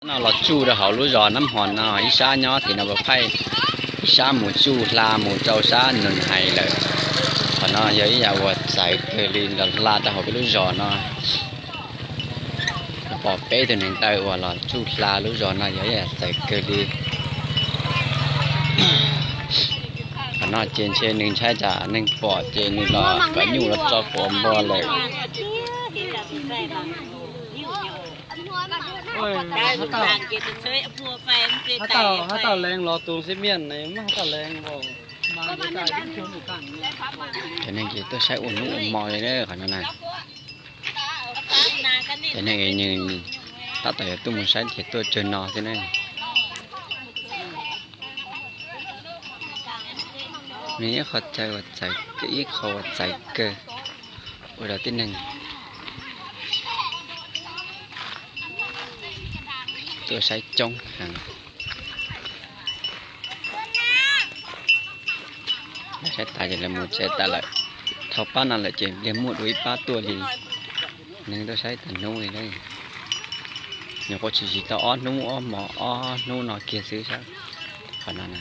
No los tsuj rau hauv lub zos Nab Hmo no, ib sab nyob tim no puas phaij, ib sab mus tsuj hla mus rau sab Nus Hais lawm. Qhov no yog ib yam uas txawv kawg li, los hla rau hauv peb lub zos no. Pom peb tug neeg taw uas los tsuj hla lub zos no yog ib yam txawv kawg li. Qhov no ces ntshe nws ntshai tsam neeg pom ces nws los kom nyuj los tso quav npua lawm. Hab tau lees los tus xib miaj ne, hab tau lees. Cov neeg ces tuaj saib ua hnub ua hmo li na qhov no na. Cov neeg tab tom yuav tuaj mus saib ces tuaj tsawg no xwb na. Nws ib qho chaw uas txawv, ib qho uas txawv kawg ua rau tib neeg tuaj saib coob heev. Saib tas ces lawv mus tsev tas lawm. Dhau pab no lawm ces pliag muaj dua ib pab tuaj li. Neeg tuaj saib tas hnub li na. Nyuam qhuav tshwm sim tau ob hnub ob hmo ob hnub no kiag xwb sab qhov no na.